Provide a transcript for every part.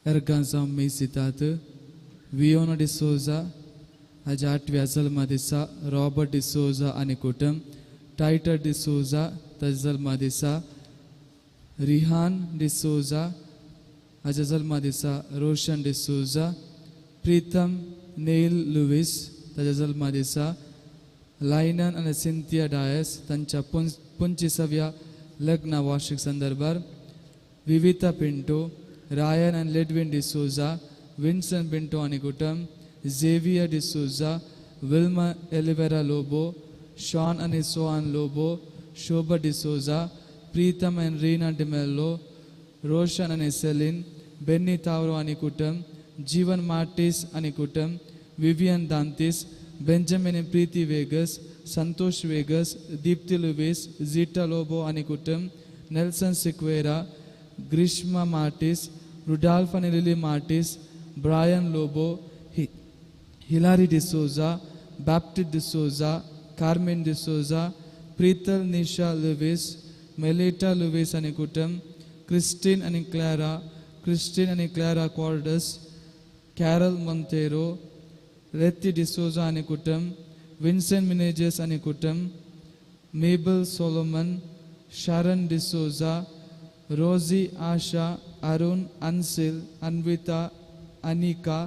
एर्गांजांव मेसितात वियोना डिसोजा हाज्या आठव्या जल्मा दिसा, रॉबर्ट डिसोजा आनी कुटुंब, टायटर डिसोजा ताज्या जल्मा दिसा, रिहान डिसोजा हाज्या जल्मा दिसा, रोशन डिसोजा, प्रीतम नेल लुवीस ताज्या जल्मा दिसा, लायनन आनी सिंथिया डायस तांच्या 25व्या लग्न वार्षिक संदर्भार, विविता पिंटो, रायन आनी लेडविन डिसोजा, विन्सन पिंटो आनी कुटुंब, झेवियर डिसोजा, विल्मा एलिवेरा लोबो, शॉन आनी सोहान लोबो, शोभा डिसोजा, प्रीतम आनी रीना डिमेल्लो, रोशन आनी सेलीन, बेन्नी तावरो आनी कुटुंब, जीवन मार्टीस आनी कुटुंब, विवियन दांतीस, बेंजामिन आनी Preeti Vegas, Santosh Vegas, Deepti Lewis, Zita Lobo आनी कुटुंब, Nelson Sequeira, Greeshma Martis, Rudolph आनी Lily Martis, Brian Lobo, Hilary D'Souza, Baptist D'Souza, Carmen D'Souza, प्रीतल निशा लुवीस, मेलेटा लुवीस आनी कुटुंब, क्रिस्टीन आनी क्लॅरा, क्रिस्टीन आनी क्लॅरा क्वार्डस, कॅरल मोंतेरो, रेत्ती डिसोजा आनी कुटुंब, विन्सेंट मिनेजस आनी कुटुंब, Mabel Solomon, Sharon D'Souza, Rosy Asha, Arun, Ancil, Anvita, Anika,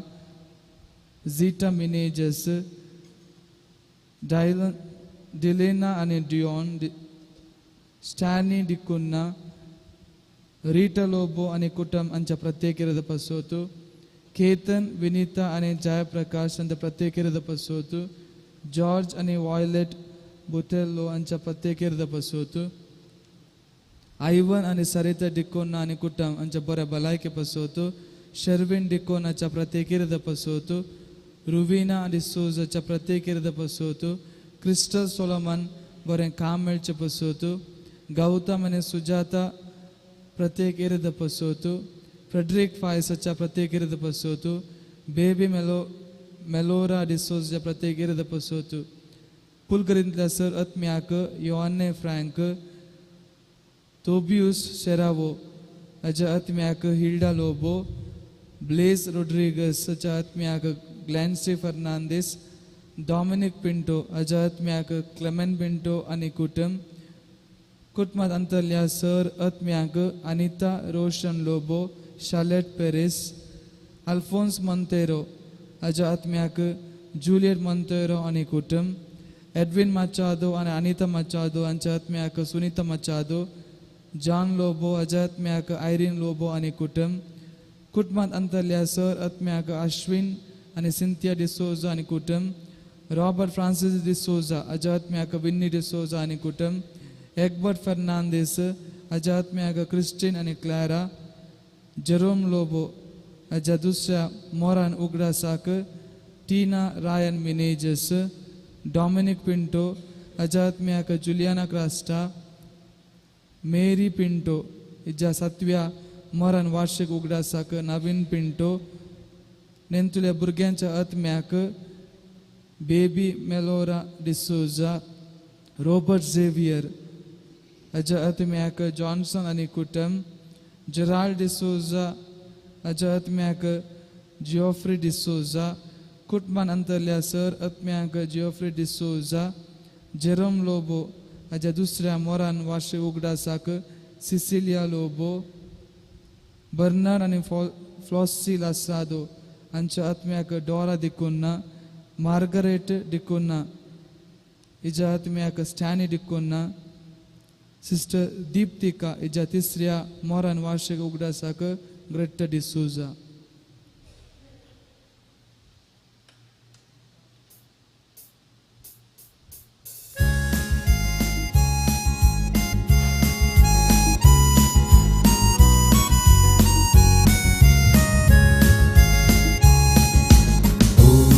Zita Menezes, डिलेना आनी डियॉन, स्टॅनी डिकुन्ना, रीटा लोबो आनी कुटुंब हांच्या प्रत्येक पसोतू, केतन, विनीता आनी जयप्रकाश हांच्या प्रत्येक पसोतू, जॉर्ज आनी वॉयलेट बुतेल्लो हांच्या प्रत्येक पसोतू, आयवन आनी सरिता डिकोन्ना आनी कुटुंब हांच्या बऱ्या भलायके पसोतू, शर्विन डिकोनाच्या प्रत्येक पसोतू, रुविना आनी सोजाच्या प्रत्येक पसोतू, क्रिस्टल सोलोमन बरें काम मेळचें पसोतू, गौतम आनी सुजाता प्रत्येक पसोतू, फ्रेडरिक फायसाच्या प्रत्येक पसोतू, बेबी मेलोरा डिसोजाच्या प्रत्येक पसोतू, पुलकरींतल्या सर आत्म्याक योआने फ्रँक, तोबियूस शेरावो हाज्या आत्म्याक हिल्डा लोबो, ब्लेज रोड्रिगसाच्या आत्म्याक ग्लॅन्सी फर्नांदीस, डॉमिनिक पिंटो हाज्या आत्म्याक क्लेमेंट पिंटो आनी कुटुंब, कुटुंबांत अंतरल्या सर आत्म्याक Anita Roshan Lobo, Shalet Peris, Alphonse Monteiro हाज्या आत्म्याक जुलियट मोंतेरो आनी कुटुंब, एडविन माचादो आनी अनिता माचादो हांच्या आत्म्याक सुनीता माचादो, जॉन लोबो हाज्या आत्म्याक आयरीन लोबो आनी कुटुंब, कुटुंबांत अंतरल्या सर आत्म्याक अश्विन आनी सिंथिया डिसोजा आनी कुटुंब, रॉबर्ट फ्रांसीस डिसोजा हाज्या आत्म्याक विन्नी डिसोजा आनी कुटुंब, एग्बर्ट फर्नांदीस हाज्या आत्म्याक क्रिस्टीन आनी क्लॅरा, जेरोम लोबो हाज्या दुसऱ्या मोरान उगडासाक टीना रायन मिनेजस, डॉमिनिक पिंटो हाज्या आत्म्याक जुलियाना क्रास्टा, मेरी पिंटो हिज्या सातव्या मरण वार्षिक उगडासाक नवीन पिंटो, नेंतुल्या भुरग्यांच्या आत्म्याक baby Melorra D'Souza, Robert Xavier हाज्या आत्म्याक जॉन्सन आनी कुटुंब, जेराल्ड डिसोजा हाज्या आत्म्याक जिओफ्री डिसोजा, कुटुंबान अंतरल्या सर आत्म्याक जिओफ्री डिसोजा, जेरोम लोबो हाज्या दुसऱ्या मोरान वार्षिक उगडासाक सिसिलिया लोबो, बर्नार्ड आनी फ्लॉसी लासादो हांच्या आत्म्याक डोरा डिकुन्ना, मार्गरेट डिकुन्ना हिज्या आत्म्याक स्टॅनी डिकुन्ना, सिस्टर दीप्तिका हिज्या तिसऱ्या मोरान वार्षिक उगडासाक ग्रेट्टा डिसोजा.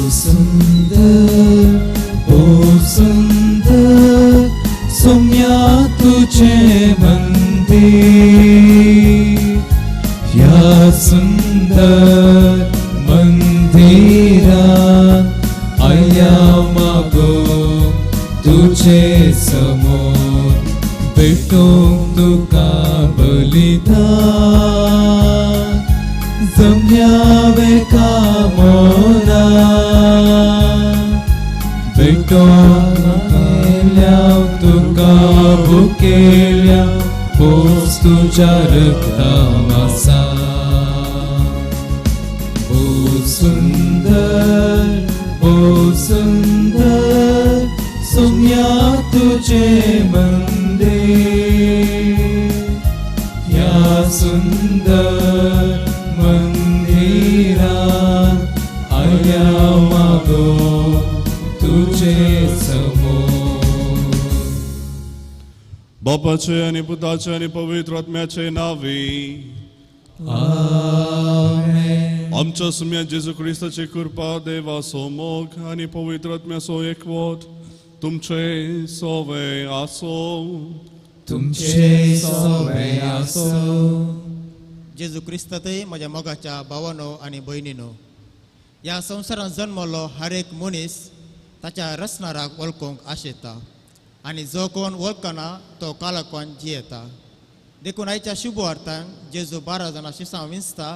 सुंदर ओ सुंदर सोम्या तुझे मंदिर, ह्या सुंदर मंदिरात आया मागो तुझे समोर, भेटोंक तुका बलिदान सोम्यावे कामोना भेटोन तुका भुकेल्या पोस तुज्या रक्ता मासा. ओ सुंदर, ओ सुंदर सोम्या तुझे मंदिर, ह्या सुंदर मंदिरात आया मागो तुझे समोर. बापाचे आनी पुताचे आनी पवित्र आत्म्याचे नावी. आमेन. आमच्या सुम्या जेजू क्रिस्ताची कृपा, देवाचो मोग आनी पवित्र आत्म्याचो एकवट तुमचे सोवे आसो. तुमचे सोवे आसो. जेजू क्रिस्तातय म्हज्या मोगाच्या भावानो आनी भयणीनो, ह्या संवसारांत जन्मलो हर एक मनीस ताच्या रचणाराक वळखूंक आशेता आनी जो कोण वळखना तो काळोखान जियेता. देखून आयच्या शुभ अर्थान जेजू 12 जाणां शिसां विंचता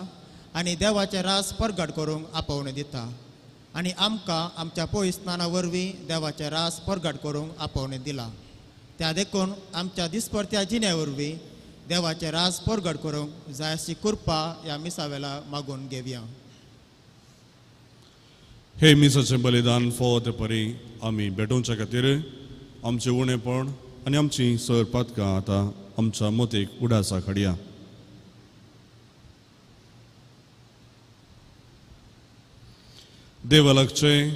आनी देवाचें रास परगट करूंक आपोवणें दिता आनी आमकां आमच्या पयस स्नाना वरवीं देवाचें रास परगट करूंक आपोवणें दिलां. त्या देखून आमच्या दिसपरत्या जिण्या वरवीं देवाचें रास परगट करूंक जाय अशी कृपा ह्या मिसा वेळार मागून घेवया. हे मिसाचें बलिदान फावो ते परी आमी भेटोवच्या खातीर आमचें उणेपण आनी आमची सर पातकां आतां आमच्या मोतीक उडासा हाडया. देवा लागचें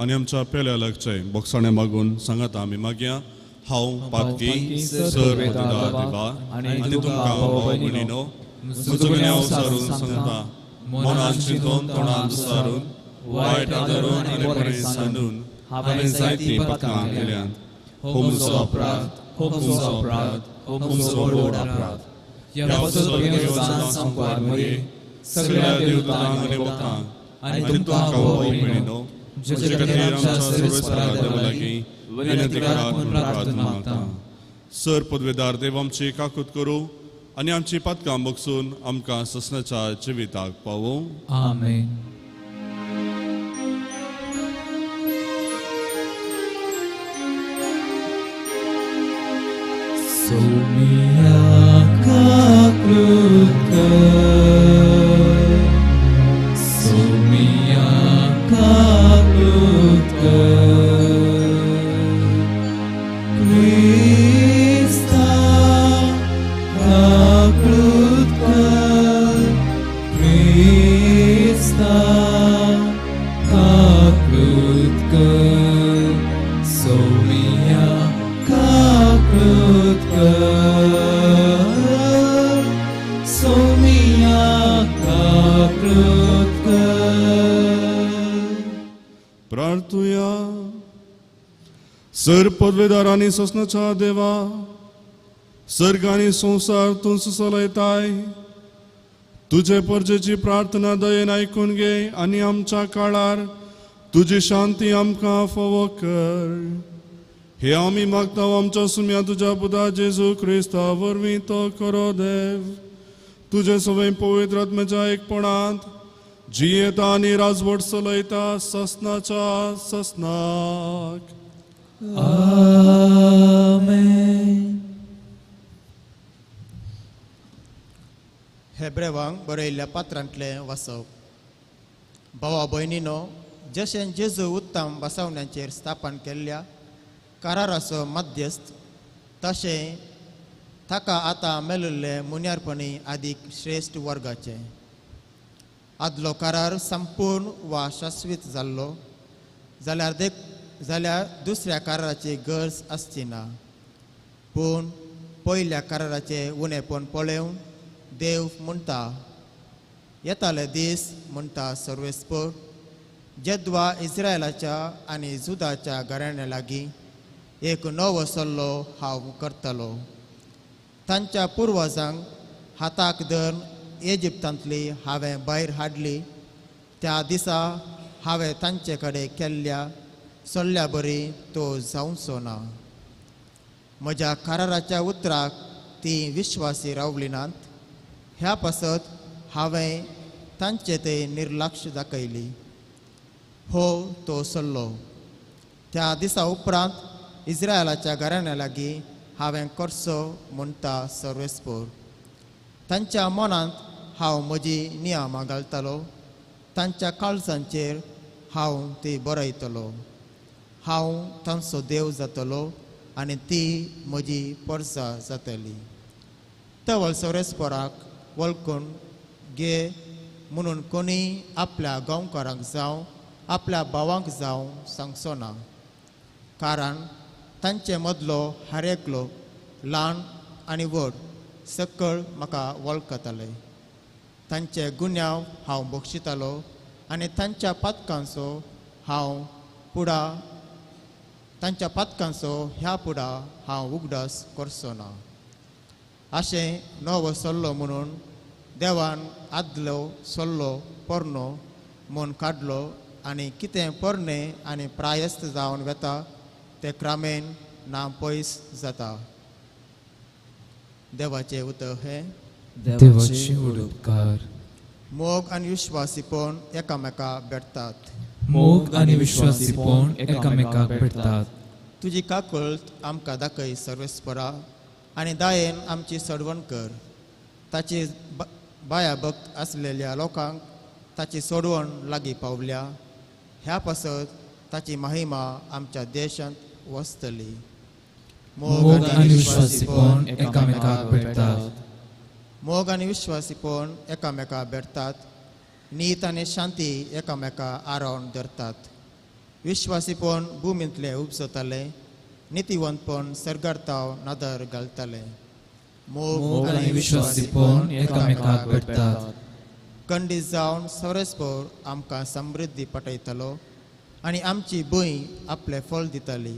आनी आमच्या पेल्या लागचें बोगसाणें मागून सांगाता आमी मागया. हांव पातकी सर देवा आनी तुमकां भाव भयणीनो म्हजो गुन्यांव सारून सांगता, मनान चिंतून तोंडान सारून वायट आदरून आनी बरें सांडून हांवें जायतीं पातकां केल्यांत. हो म्हजो अपराध, हो म्हजो अपराध, हो म्हजो व्हड अपराध. ह्या पासत संपार मरे सगळ्या देवतांक आनी भक्तांक आनी तुमकां भाव भयणीनो म्हजे खातीर आमच्या सर्वेस्परा देवा लागीं विनंती करात म्हूण प्रार्थना मागता. सर पदवेदार देव आमची काकूत करूं आनी आमची पातकां बगसून आमकां ससनाच्या जिविताक पावोवं. आमेन. सोमिया काकृत कर, सोमिया काकृत कर, क्रिस्ता काकृत कर, क्रिस्ता काकृत कर, सोमिया काकृत कर, सोमिया काकृत कर. प्रार्थुया. सर पदवेदार आनी ससनाच्या देवा, सर्ग आनी संवसार तूं चलयताय. तुजे परजेची प्रार्थना दयेन आयकून घे आनी आमच्या काळार तुजी शांती आमकां फावो कर. हे आमी मागता आमच्या सुम्या तुज्या पुता जेजू क्रिस्ता वरवीं तो करो देव. तुजे सवय पवित्र आत्म्याच्या एकपणांत जियेता आनी राजवट चलयता ससनाच्या ससनाक. आमेन. हेब्रेवांक बरयल्ल्या पात्रांतलें वाचप. भावा भयणीनो, जशें जेजू उत्तम बसवण्यांचेर स्थापन केल्ल्या कराराचो मध्यस्थ तशें ताका आतां मेळिल्लें मुन्यारपणी आदीक श्रेश्ठ वर्गाचें. आदलो करार संपूर्ण वा शाश्वीत जाल्लो जाल्यार जाल्यार दुसऱ्या कराराची गरज आसची ना. पूण पयल्या कराराचें उणेपण पळोवन देव म्हणटा, येताले दीस म्हणटा सर्वेस्पर, जेद्वा इस्रायलाच्या आनी जुदाच्या घराण्या लागीं एक नवो सल्लो हांव करतलो. तांच्या पुर्वजांक हाताक धरून इजिप्तांतली हांवें भायर हाडली त्या दिसा हांवें तांचे कडेन केल्ल्या सल्ल्या बरी तो जावचो ना. म्हज्या कराराच्या उतराक ती विश्वासी रावली नात. ह्या पासत हांवें तांचे ते निर्लक्ष दाखयली. हो तो सल्लो. त्या दिसा उपरांत इस्रायलाच्या घराण्या लागीं हांवें करचो म्हणटा सर्वेस्पोर. तांच्या मनांत हांव म्हजी नियमां घालतलो, तांच्या काळजांचेर हांव ती बरयतलो. हांव तांचो देव जातलो आनी ती म्हजी परजा जातली. तवळ सर्वेस्पोराक वळखून घे म्हणून कोणी आपल्या गांवकारांक जावं आपल्या भावांक जावं सांगचो ना, कारण तांचे मदलो हर एकलो ल्हान आनी व्हड सकळ म्हाका वळखताले. तांचे गुन्यांव हांव बक्षितालो आनी तांच्या पातकांचो हांव पुडा तांच्या पातकांचो ह्या पुडा हांव उगडास करचो ना. अशें नवो सल्लो म्हणून देवान आदलो सल्लो पोरनो म्हूण काडलो आनी कितें पोरणें आनी प्रायस्त जावन वता तें क्रमेन ना पयस जाता. देवाचें उतर हें. देवाचे उपकार. मोग आनी विश्वासीपण एकामेका भेटतात. मोग आनी विश्वासीपण एकामेकाक भेटतात. तुजी काकूळट आमकां दाखय सर्वेस्परा आनी दयेन आमची सोडवण कर. ताची बायाभक्त आसलेल्या लोकांक ताची सोडवण लागीं पावल्या. ह्या पासत ताची महिमा आमच्या देशांत वसतली. मोग आनी विश्वासीपण एकामेकाक भेटतात. मोग आनी विश्वासीपण एकामेका भेटतात. नीत आनी शांती एकामेका आरावन धरतात. विश्वासीपण भुमींतलें उपजतालें, नितीवंतपण सर्गार्थाव नदर घालतालें. मोग आनी विश्वासीपण एकामेकाक भेटतात. कंडी जावन सर्वेस्पोर आमकां समृद्धी पटयतलो आनी आमची भूंय आपलें फळ दिताली.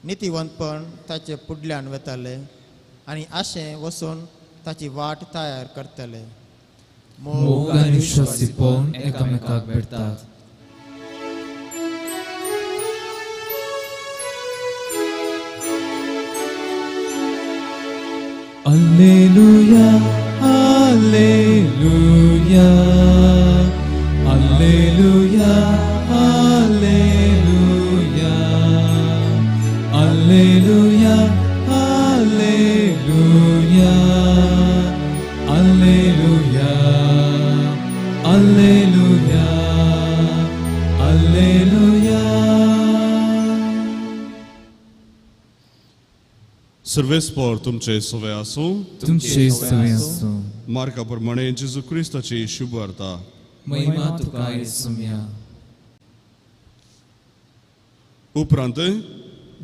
नितीवंतपण ताचे फुडल्यान वतालें आनी आशें वचून ताची वाट तयार करतले. मोग आनी विश्वासीपण एकामेकाक भेटतात. Alleluia, alleluia, alleluia, alleluia, alleluia, alleluia, alleluia, alleluia, alleluia. सर्वेस्पोर तुमचे सवे आसूं. तुमचे सवे आसूं. मार्का प्रमाणे जेजू क्रिस्ताची शुभवार्ता. महिमा तुका येसुम्या. उपरांत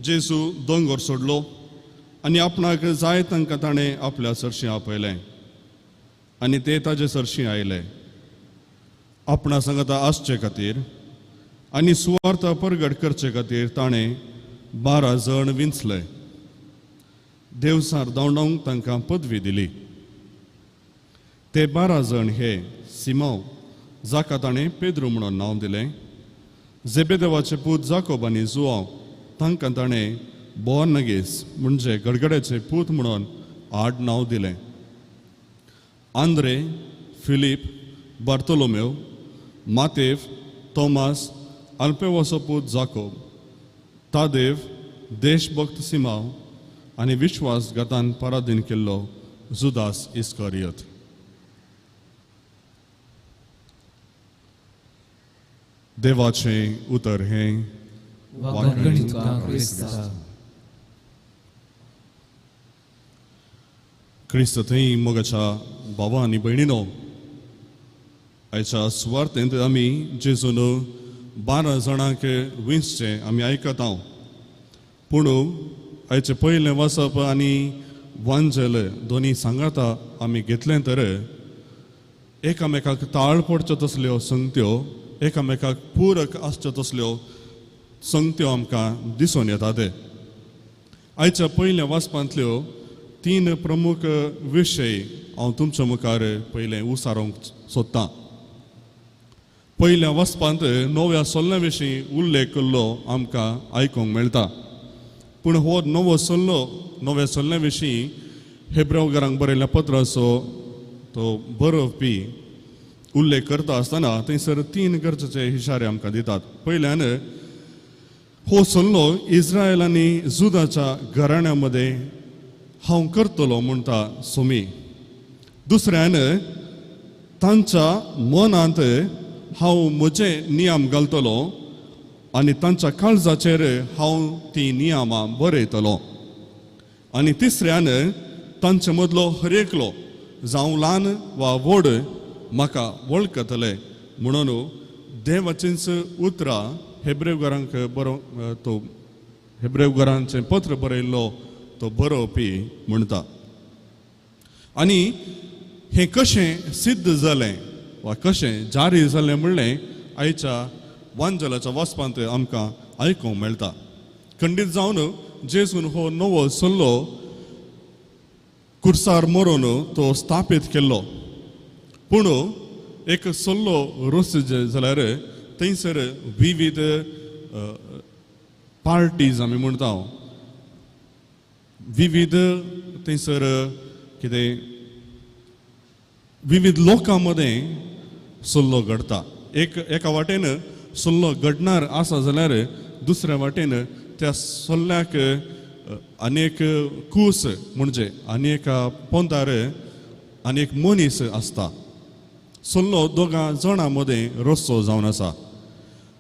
जेजू दोंगर सोडलो आनी आपणाक जाय तांकां ताणें आपल्या सरशीं आपयलें आनी ते ताजे सरशीं आयले. आपणा सांगाता आसचे खातीर आनी सुवार्थ परगट करचे खातीर ताणें 12 जण विंचले. देवसार धांवडावंक तांकां पदवी दिली. ते 12 जण हे सिमांव, जाका ताणें पेद्रू म्हणून नांव दिलें, जेबेदेवाचे पूत जाकोब आनी जुआंव, तांकां ताणें बोअर्नगेस म्हणजे गडगड्याचे पूत म्हणून आड नांव दिलें, आंद्रे, फिलीप, बार्तोलोमेव, मातेव, तोमास, आल्पेवाचो पूत जाकोब, तादेव, देशभक्त सिमांव आनी विश्वासघातान पराधीन केल्लो जुदास इस्करियत. देवाचें उतर हें. क्रिस्त थंय मोगाच्या भावा आनी भयणीनो, आयच्या सुवार्थेंत आमी जेजून 12 जाणांक विंचचें आमी आयकत हांव. पूण आयचें पयलें वाचप आनी वांजेल दोनी सांगाता आमी घेतलें तर एकामेकाक ताळ पडच्यो तसल्यो संगत्यो, एकामेकाक पूरक आसच्यो तसल्यो संगत्यो आमकां दिसून येता. ते आयच्या पयल्या वाचपांतल्यो 3 प्रमुख विशय हांव तुमच्या मुखार पयलें उसारोंक सोदतां. पयल्या वाचपांत नव्या सल्ल्या विशीं उल्लेख केल्लो आमकां आयकूंक मेळटा. पूण हो नवो सल्लो, नव्या सल्ल्या विशीं हेब्रेवकारांक बरयल्ल्या पत्राचो तो बरोवपी उल्लेख करता आसतना थंयसर तीन गरजेचे इशारे आमकां दितात. पयल्यान हो सल्लो इस्रायल आनी जुदाच्या घराण्या मदें हांव करतलो म्हणटा सोमी. दुसऱ्यान तांच्या मनांत हांव म्हजे नियम घालतलो आनी तांच्या काळजाचेर हांव ती नियमां बरयतलो. आनी तिसऱ्यान तांचे मदलो हर एकलो जावं ल्हान वा व्हड म्हाका वळखतले म्हणून देवाचींच उतरां हेब्रेवकारांक बरो तो हेब्रेवकारांचें पत्र बरयल्लो तो बरोवपी म्हणटा. आनी हें कशें सिद्ध जालें वा कशें जारी जालें म्हणलें आयच्या वांजलाच्या वाचपांत आमकां आयकूंक मेळटा. खंडीत जावन जेजून हो नवो सल्लो कुर्सार मरोन तो स्थापीत केल्लो. पूण एक सल्लो रोस जाल्यार थंयसर विविध पार्टीज आमी म्हणटा, विविध थंयसर कितें विविध लोकां मदें सल्लो घडटा. एक एका वाटेन सल्लो घडणार आसा जाल्यार दुसऱ्या वाटेन त्या सल्ल्याक अनेक कूस म्हणजे आनी एका पोंदार आनी एक मनीस आसता. सल्लो दोगां जाणां मदें रस्तो जावन आसा.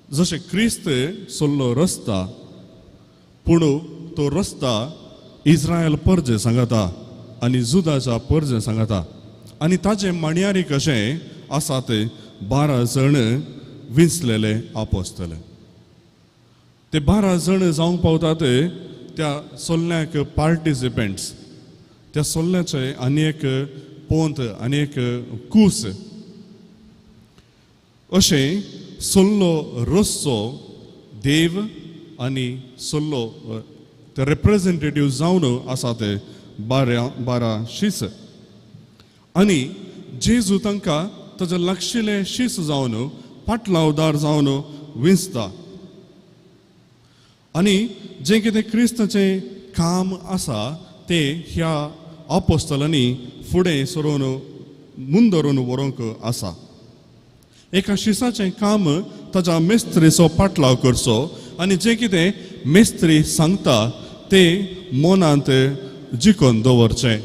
जशें क्रिस्त सल्लो रस्ता, पूण तो रस्ता इस्रायल परजे सांगता आनी जुदाच्या परजे सांगता आनी ताजे माणयारी कशें आसात 12 जण विंचलेले आपोसतले. ते 12 जण जावंक पावतात त्या सल्ल्याक पार्टिसिपेंट्स, त्या सल्ल्याचे आनी एक पोंत आनी एक कूस अशें सल्लो रस्तो देव आनी सल्लो ते रिप्रेझेंटेटीव जावन आसा ते 12 शीस. आनी जेजू तांकां ताजे लागशिल्ले शीस जावन पाटलावदार जावन विंचता. आनी जें कितें क्रिस्ताचें काम आसा तें ह्या आपोस्तलांनी फुडें सरून मुंदरून व्हरूंक आसा. एका शिसाचें काम ताच्या मेस्त्रीचो पाटलाव करचो आनी जें कितें मेस्त्री सांगता तें मनांत जिखून दवरचें.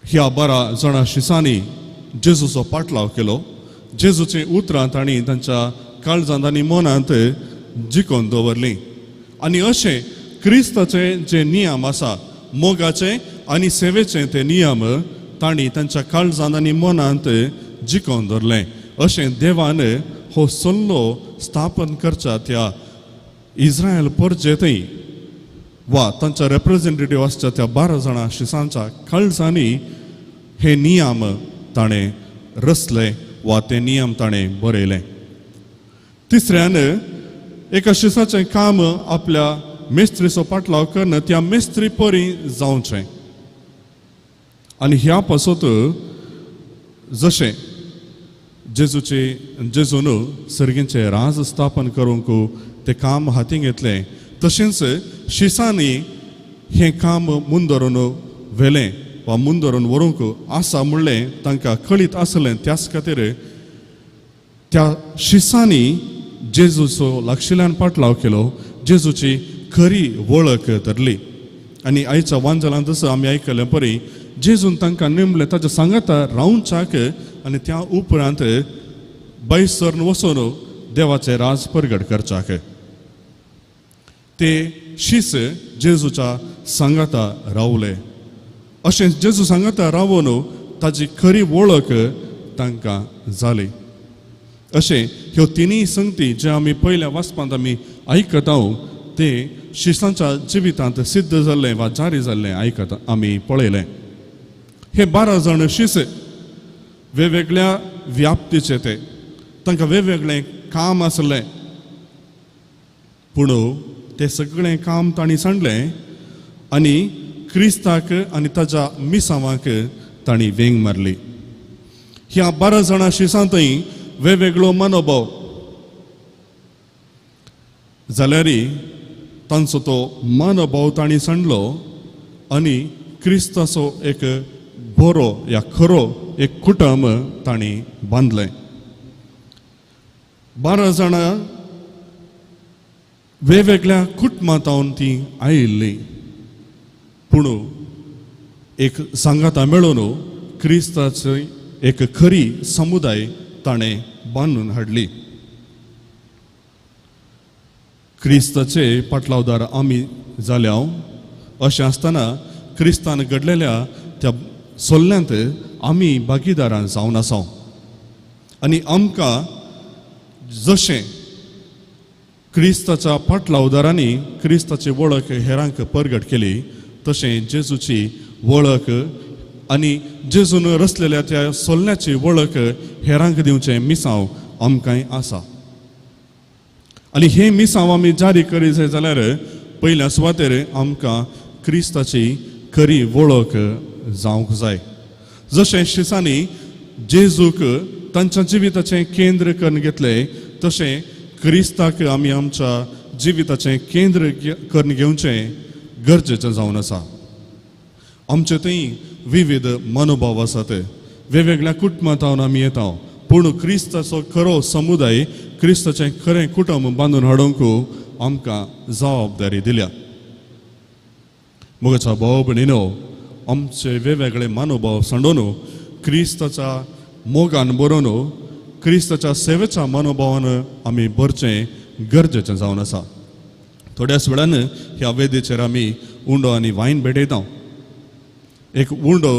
ह्या 12 जाणां शिसांनी जेजूचो पाटलाव केलो. जेजूचीं उतरां तांणी तांच्या काळजांत आनी मनांत जिखून दवरलीं. आनी अशें क्रिस्ताचे जे नियम आसा मोगाचे आनी सेवेचे ते नियम तांणी तांच्या काळजांत आनी मनांत जिखून दवरलें. अशें देवान हो सल्लो स्थापन करच्या त्या इस्रायल परजे थंय वा तांच्या रिप्रेझेंटेटीव आसच्या त्या 12 जाणां शिसांच्या काळजांनी हे नियम ताणें रचले वा ते नियम ताणें बरयले. तिसऱ्यान एका शिसाचें काम आपल्या मेस्त्रीचो पाटलाव करून त्या मेस्त्री परी जावचें. आनी ह्या पासत जशें जेजूचे जेजून सर्गींचें राज स्थापन करूंक तें काम हातीं घेतलें तशेंच शिसांनी हें काम मुंदरून व्हेलें वा मुंदरून व्हरूंक आसा म्हणलें तांकां कळीत आसलें. त्याच खातीर त्या शिसांनी जेजूचो लागशिल्ल्यान पाटलाव केलो, जेजूची खरी वळख धरली. आनी आयच्या वांजलांत जसो आमी आयकलें परी जेजून तांकां नेमलें ताच्या सांगाता रावच्याक आनी त्या उपरांत बैसर वचून देवाचें राज परगट करच्याक. ते शीस जेजूच्या सांगाता रावले. अशें जेजू सांगाता रावून ताजी खरी वळख तांकां जाली. अशें ह्यो तिनूय संगती जे आमी पयल्या वाचपांत आमी आयकता ते शिसांच्या जिवितांत सिद्ध जाल्लें वा जारी जाल्लें आयकता आमी पळयलें. हे 12 जाण शीस वेगवेगळ्या व्याप्तीचे ते, तांकां वेगवेगळें काम आसलें, पूण तें सगळें काम तांणी सांडलें आनी क्रिस्ताक आनी ताच्या मिसांवाक तांणी वेंग मारली. ह्या 12 जाणां शिसांतय वेगवेगळो मनोभाव जाल्यार तांचो तो मनोभाव तांणी सांडलो आनी क्रिस्ताचो एक बरो या खरो एक कुटुंब तांणी बांदलें. 12 जाणां वेगवेगळ्या कुटुंबांत ती आयिल्ली, पूण एक सांगाता मेळून क्रिस्ताची एक खरी समुदाय ताणें बांदून हाडली. क्रिस्ताचे पाटलावदार आमी जाल्या अशें आसतना क्रिस्तान घडलेल्या त्या सोल्ल्यांत आमी भागीदारां जावन आसा आनी आमकां जशें क्रिस्ताच्या पाटलावदारांनी क्रिस्ताची वळख हेरांक परगट केली तशें जेजूची वळख आनी जेजून रचलेल्या त्या सोल्ल्याची वळख हेरांक दिवचें मिसांव आमकांय आसा. आनी हें मिसांव आमी जारी करी जाय जाल्यार पयल्या सुवातेर आमकां क्रिस्ताची खरी वळख जावंक जाय. जशें शिसांनी जेजूक तांच्या जिविताचें केंद्र करून घेतलें तशें क्रिस्ताक आमी आमच्या जिविताचें केंद्र करून घेवचें गरजेचें जावन आसा. आमचे थंय विविध मनोभाव आसात, वेगवेगळ्या कुटुंबांत आमी येता, पूण क्रिस्ताचो खरो समुदाय क्रिस्ताचें खरें कुटुंब बांदून हाडूंक आमकां जबाबदारी दिल्या. मोगाच्या भाव भयणीनो, आमचे वेगवेगळे मनोभाव सांडून क्रिस्ताच्या मोगान बरोवन क्रिस्ताच्या सेवेच्या मनोभावान आमी भरचें गरजेचें जावन आसा. थोड्याच वेळान ह्या वेदीचेर आमी उंडो आनी वायन भेटयता. एक उंडो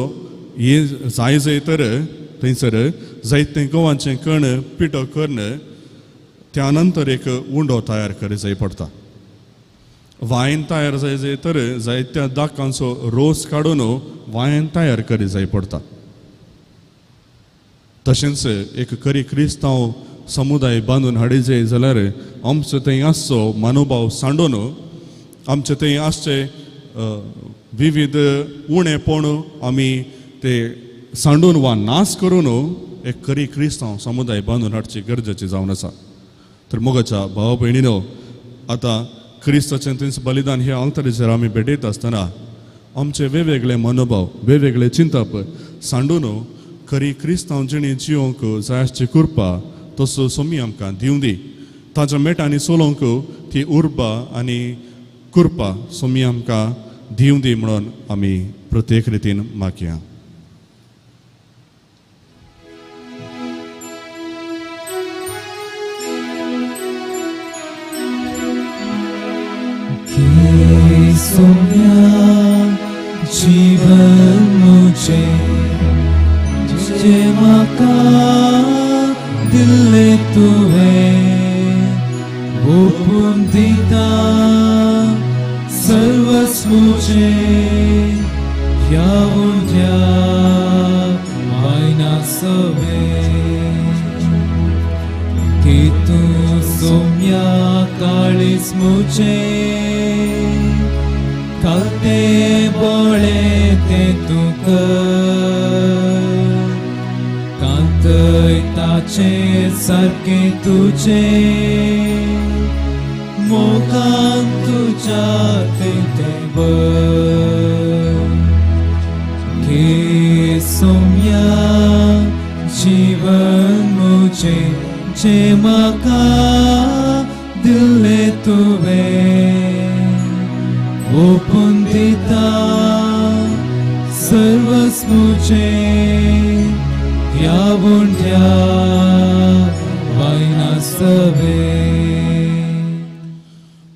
हे जाय जाय तर थंयसर जायतें गंवाचें कण पिठो करून त्या नंतर एक उंडो तयार करी जाय पडटा. वायन तयार जाय जाय तर जायत्या दाकांचो रोस काडून वायन तयार करी जाय पडटा. तशेंच एक खरी क्रिस्तांव समुदाय बांदून हाडी जाय जाल्यार आमचो थंय आसचो मनोभाव सांडून आमचे थंय आसचे विविध उणेपण आमी ते सांडून वा नाश करून एक खरी क्रिस्तांव समुदाय बांदून हाडची गरजेची जावन आसा. तर मोगाच्या भाव भयणीनो, आतां क्रिस्ताचें थंयच बलिदान हे आल्तारीचेर आमी भेटयता आसतना आमचे वेगवेगळे मनोभाव वेगवेगळे चिंतप सांडून खरी क्रिस्तांव जिणी जिवंक जाय आसची कृपा तसो सोमी आमकां दिवं दी. ताच्या मेटांनी चलोवंक ती उर्बा आनी कृपा सोमी आमकां दिवं दी म्हणून आमी प्रत्येक रितीन मागया. जीवन मुझे जे माका दिले तुवें ओपून दिता सर्वस्व मुझे ह्या उंड्या मायना सवे की तूं सोम्या काळीज मुझे काते बोळे ते तूं कर कांतय ताचे सारके तुजे मोगान तुज्या ते बर घे सोम्या जीवन मुझे जे म्हाका दिल्ले तुवें ओपून दिता सर्वस्व मुझे ह्या उंड्या वायना सवे.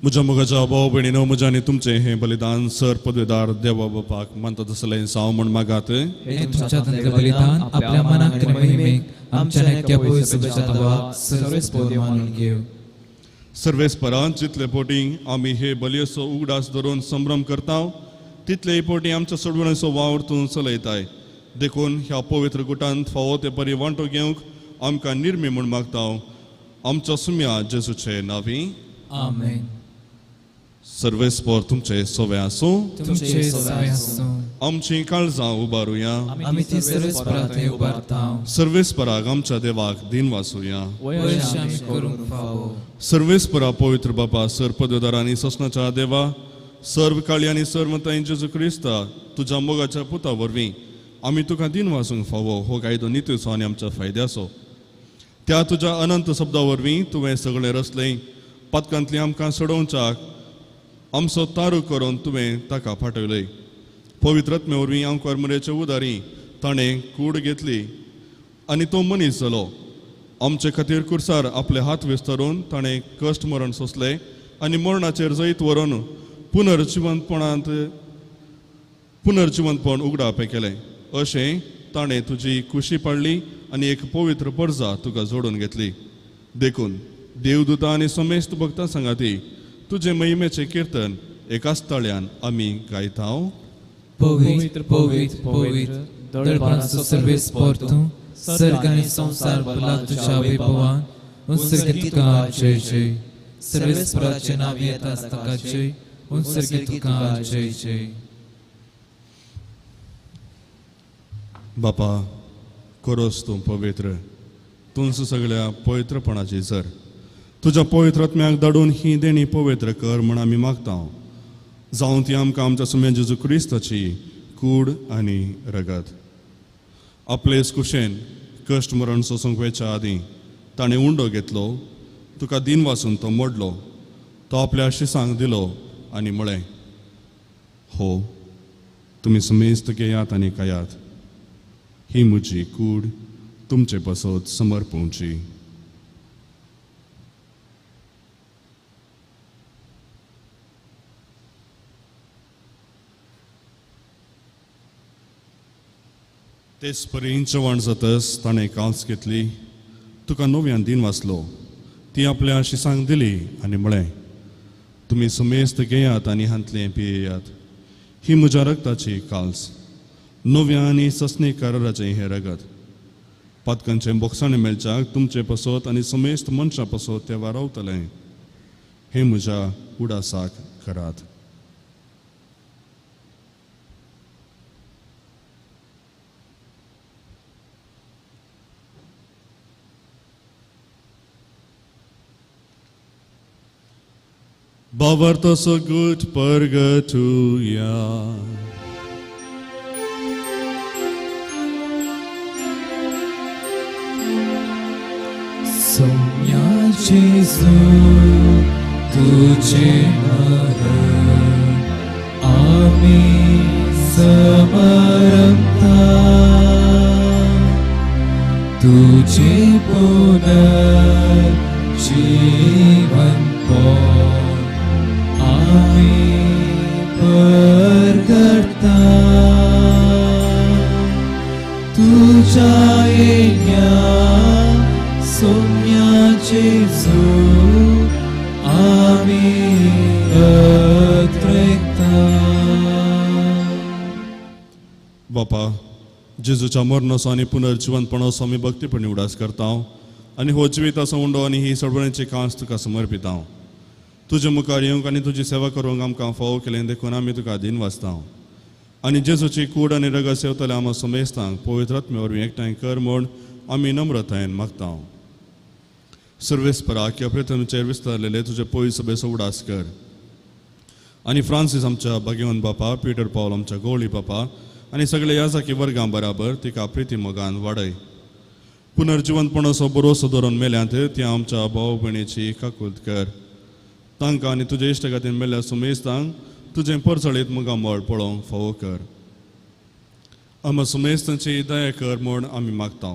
म्हज्या मोगाच्या भाव भयणीनो, म्हज्या आनी तुमचें हें बलिदान सर पदवेदार देवा बापाक मानता तसलें जावं म्हूण मागात. हें तुमच्या हातांतलें बलिदान आपल्या मनाक आनी महिमेक आमच्या नेक्या पयसुच्या देवाक सर्वेस्पर मानून घेव. सर्वेस्परान जितले पोटी आमी हे बलयेचो उगडास धरून संभ्रम करता तितले पोटी आमच्या सोडवणेचो वावर तूं चलयताय. देखून ह्या पवित्र गुटांत फावो ते परी वांटो घेवंक आमकां निर्मी म्हूण मागता. आमच्या सुम्या जेजूचे नांवी आमेन. सर्वेस्पर तुमचे सोवे आसूं. तुमचे सोवे आसूं. आमची काळजां उबारुया. आमी ती सर्वेस्परा थंय उबारता. सर्वेस्पराक आमच्या देवाक दिन वासुया. वयश आमी करूंक फावो. सर्वेस्परा पवित्र बापा सर पदवेदार आनी सोसणाच्या देवा सर्व काळी आनी सर्व ताई जेजू क्रिस्ता तुज्या मोगाच्या पुता वरवीं आमी तुका दिन वाचूंक फावो हो कायदो नितीचो आनी आमच्या फायद्याचो. त्या तुज्या अनंत शब्दा वरवीं तुवें सगळें रचलें. पातकांतली आमकां सोडोवच्याक आमचो तारू करून तुवें ताका फाटयलें. पवित्र आत्मे वरवीं आमकां मरेचे उदारी ताणें कूड घेतली आनी तो मनीस जालो. आमचे खातीर कुर्सार आपले हात विस्तारून ताणें कश्ट मरण सोंसलें आनी मरणाचेर जैत व्हरून पुनर्जिवंतपण उगडापें केलें. अशें ताणें तुजी कुशी पाडली आनी एक पवित्र परजा तुका जोडून घेतली. देखून देवदूता आनी समेस्त भक्तां सांगाती तुजे महिमेचें किर्तन एकाच ताळ्यान आमी गायता. पवित्र पवित्र पवित्र दळपाचो सर्वेस्पर तूं, सर्ग आनी संवसार भरला तुज्या वैभवान. उत्सर्गीत तुका जय जय. सर्वेस्पराचें नांव येता ताका जय. उत्सर्गीत तुका जय जय. बापा कोरोस तूं पवित्र, तूंच सगळ्या पवित्रपणाची जर. तुज्या पवित्र आत्म्याक धाडून ही देणी पवित्र कर म्हण आमी मागता. जावं ती आमकां आमच्या सुम्या जेजू क्रिस्ताची कूड आनी रगत. आपले कुशेन कश्ट मरण सोसूंक वयच्या आदीं ताणें उंडो घेतलो, तुका दिन वाचून तो मोडलो, तो आपल्या शिसांक दिलो आनी म्हळें, हो तुमी समेस्त घेयात आनी खायात, ही म्हजी कूड तुमचे पासत समर्पवची. तेच परी जेवण जातच ताणें कांस घेतली, तुका नव्यान दिन वाचलो, ती आपल्या शिसांक दिली आनी म्हळें, तुमी समेस्त घेयात आनी हांतलें पियेयात, ही म्हज्या रक्ताची काल्स, नव्या आनी ससनी कराराचें हें रगत. पातकांचें बोगसाणें मेळच्याक तुमचे पासत आनी समेस्त मनशां पासत तें वारावतलें. हें म्हज्या उडासाक करात. बावर्तो so good परगटुया. सोम्या जेजू तुझे मरण आमी समरता, तुझे पुनर्जीवन आमी परगटता. तुझ्या येण्या सोम्या जेजू आमी अत्रेकता. बापा, जेजूच्या मरणाचो आनी पुनर्जिवंतपणाचो आमी भक्तीपणी उडास करता आनी हो जिविताचो उंडो आनी ही सडवणेची कांस तुका समर्पिता. तुजे मुखार येवंक आनी तुजी सेवा करूंक आमकां फावो केलें देखून आमी तुका दिन वाचता. आनी जेजूची कूड आनी रगत सेवतल्या आमकां समेस्तांक पवित्र आत्मे वरवीं एकठांय कर म्हूण आमी नम्रतायेन मागता. सर्वेस्परा ह्या प्रिथमीचेर विस्तारलेले तुजे पवित्र सभेचो उडास कर आनी फ्रांसीस आमच्या भाग्यवंत बापा, पिटर पावल आमच्या गोवळी बापा आनी सगळे याजाकी वर्गां बराबर तिका प्रिती मोगान वाडय. पुनर्जिवंतपणाचो बरोसो धरून मेल्यांत ती आमच्या भाव भयणीची काकूत कर. तांकां आनी तुजे इश्ट खातीर मेल्ल्या सुमेस्तांक तुजें परजळीत मुगामळ पळोवंक फावो कर. आमकां सुमेस्तांची दया कर म्हूण आमी मागता.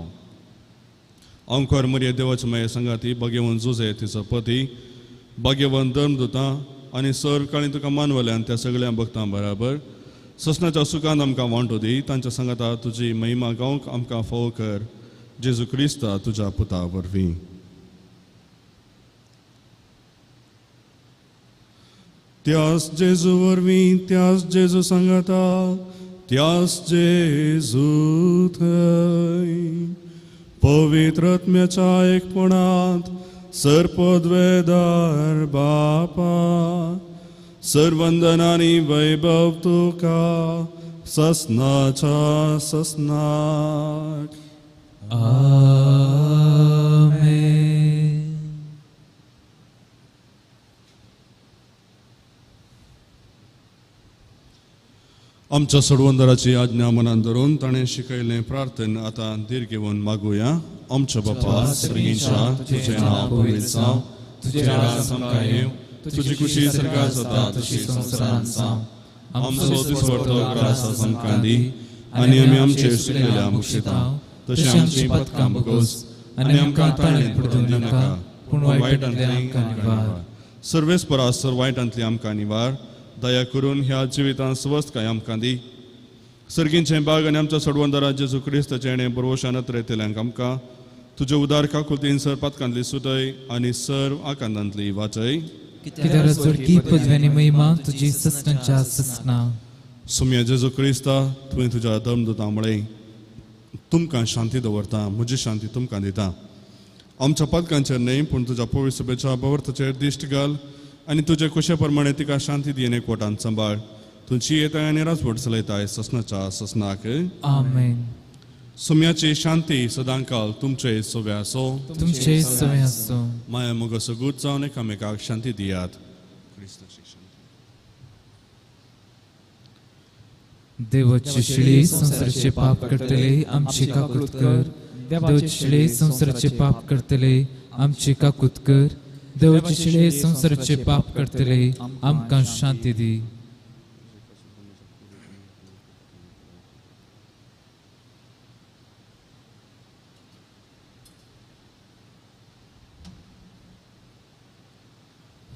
अंकोर मरिया देवाच्या माये सांगाती भाग्यवंत जुजे तिचो पती, भाग्यवंत धर्मदुतां आनी सर काळी तुका मानवल्यान त्या सगळ्या भक्तां बराबर ससनाच्या सुखान आमकां वांटो दी. तांच्या सांगाता तुजी महिमा गावंक आमकां फावो कर. जेजू क्रिस्ता तुज्या पुता वरवीं. त्यास जेजू वरवीं, त्यास जेजू सांगाता, त्यास जेजू थंय पवित्र आत्म्याच्या एकपणांत सर्पद्वेदार बापा सर्वंदनानी वैभव तुका ससनाच्या ससनाक. आमेन. आमच्या सोडवंदराची आज्ञा मनान धरून ताणें शिकयलें प्रार्थन आतां धीर घेवन मागुया. आमच्या बापा सर्गींच्या, तुजें नांव पवित्र जावं, तुजें राज आमकां येवं, तुजी खुशी सरकार जाता तशी संवसारांत जावं. आमचो दिसवडो ग्रास आज आमकां दी आनी आमी आमचे सुकलेल्या मुक्षिता तशें आमची पदकां बगोस आनी आमकां ताणें पडून दिनाका, पूण वायटांतली आमकां निवार. सर्वेस्परा सर वायटांतली आमकां निवार. दया करून ह्या जिवितांत स्वस्थकाय आमकां दी. सर्गींचें बाग आनी आमच्या सोडवंदारा जेजू क्रिस्ताचें हेणें बरवशान अत्रयतल्यांक आमकां तुजे उदार काकुळतीन सर पातकांतली सुटय आनी सर्व आकांतांतली वाचय. कित्याक जोडकी पदवी आनी महिमा तुजी ससनाच्या ससना. सुम्या जेजू क्रिस्ता, तुवें तुज्या धर्मदूतां म्हळें, तुमकां शांती दवरता, म्हजी शांती तुमकां दिता. आमच्या पातकांचेर न्हय पूण तुज्या पवित्र सभेच्या भावार्थाचेर दिश्ट घाल आनी तुजे कुशे प्रमाणे तिका शांती दी आनी एकवटान सांबाळ. तुमची येताय आनी राजवट चलयताय ससनाच्या ससनाक. आमेन. सुम्याची शांती सदांकाल तुमचे सोवे आसो. तुमचे सोवे आसो. माया मोग सगूत जावन एकामेकाक शांती दियात. क्रिस्ताची शांती. देवाची शिळी संवसाराचे पाप करतले आमची काकूत कर. देवाची शिळी संवसाराचे पाप करतले आमची काकूत कर. देवाची शिळी संवसाराचे पाप करतले आमकां शांती दी.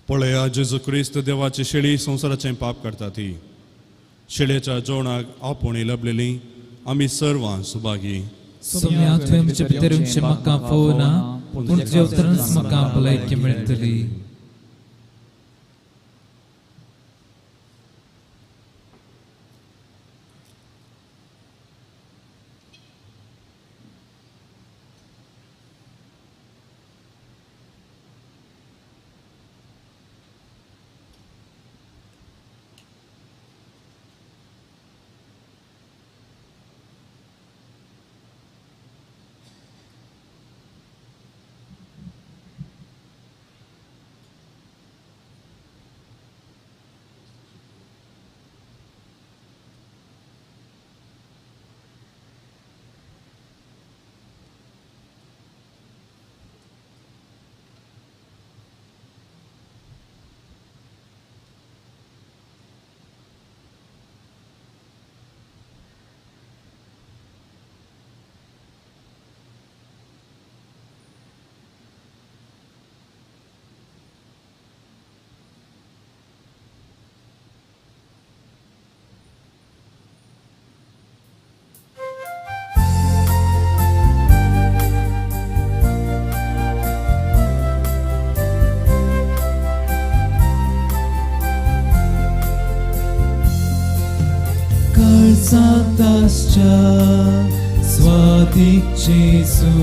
पळया जेजू क्रिस्त देवाची शेळी संवसाराचें पाप करता ती. शेळयेच्या जेवणाक आपोवणी लभलेली आमी सर्वां सुभागी. सोम्या, तुवें म्हजे भितर येवचें म्हाका फावना, पूण तुज्या उतरानच म्हाका भलायकी मेळटली. स्वातीक जेजू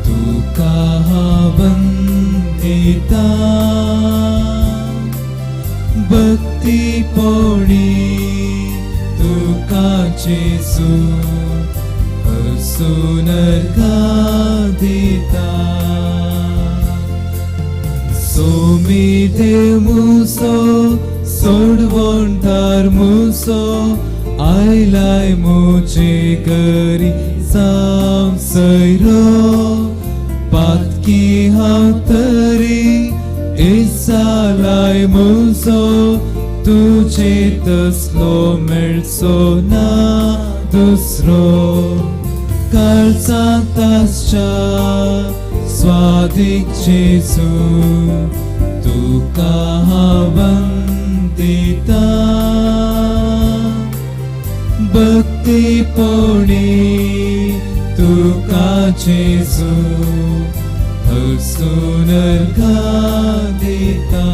तुका वंदिता, भक्ती पोणी तुका जेजू हसून अर्घां दिता. सोमी देव मुसो सोडवणदार मुसो आयलाय मुझे घरी जावं सैरो. पातकी हांव तरी इसालाय मुजो, तुजे तसलो मेळचो ना दुसरो. काळजांत आसच्या स्वादीक जेजू तुका हांव वंदिता, भक्ती पोणी तुका जेजू हसून अर्घां दिता.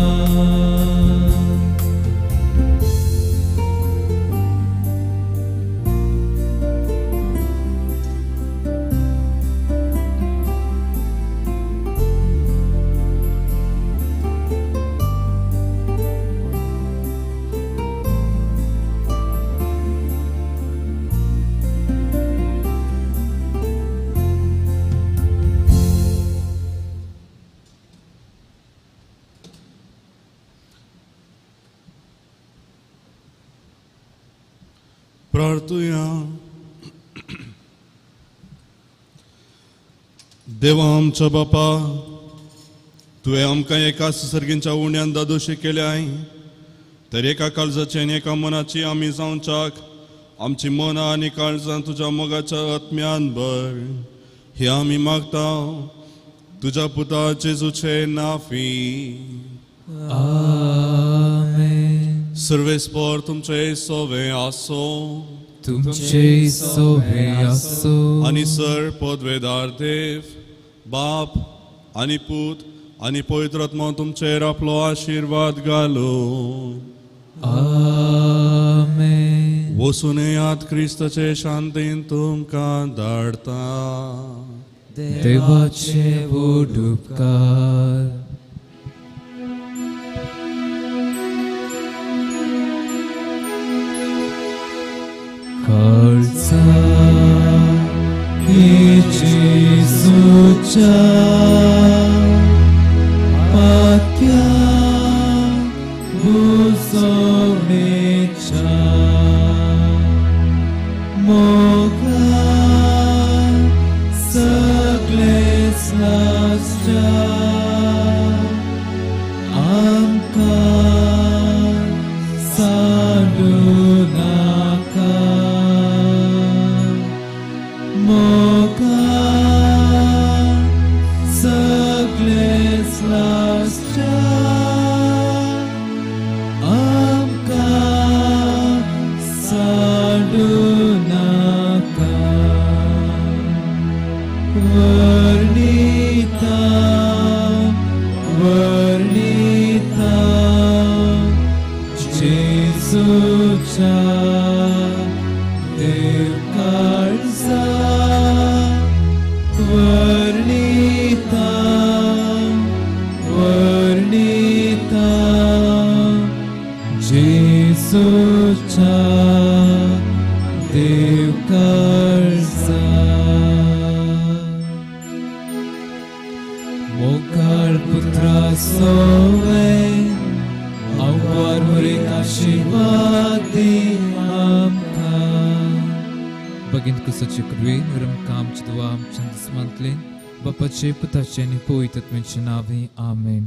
प्रार्थुया. देवा आमच्या बापा, तुवें आमकां एका सर्गींच्या उण्यान दादोशी केल्याय, तर एका काळजाची आनी एका मनाची आमी जावच्याक आमची मनां आनी काळजां तुज्या मोगाच्या आत्म्यान भर, हे आमी मागता तुज्या पुता जेजूचे नाफी. आमेन. सर्वेस्पर तुमचे सोवे आसो. तुमचे सोवे आसो. आनी सर पदवेदार देव बाप आनी पूत आनी पवित्र आत्मा तुमचेर आपलो आशिर्वाद घालो. आमेन. वसून याद क्रिस्ताचे शांतीन तुमकां धाडता. देवाचे व्हड उपकार. काळजा जेजूच्या पात्या भुजवणेच्या मोगान सगळेच लासच्या आमकां साडू नाका. मोगान सगळेच लासच्या आमकां साडू नाका. वर्णिता वर्णिता जेजूच्या देव काळजा. वर्णिता वर्णिता जेजूच्या देव काळजा. मोगाळ पुत्रा सोवे आवपार मुरेक आशिर्वाद दी आमकां. भगिन कुसाचे कृपेन रमकाम चितवा आमच्या दुस्मांतलेन बापाचे पुताचे आनी पवित्र आत्म्याचे नांवे. आमेन.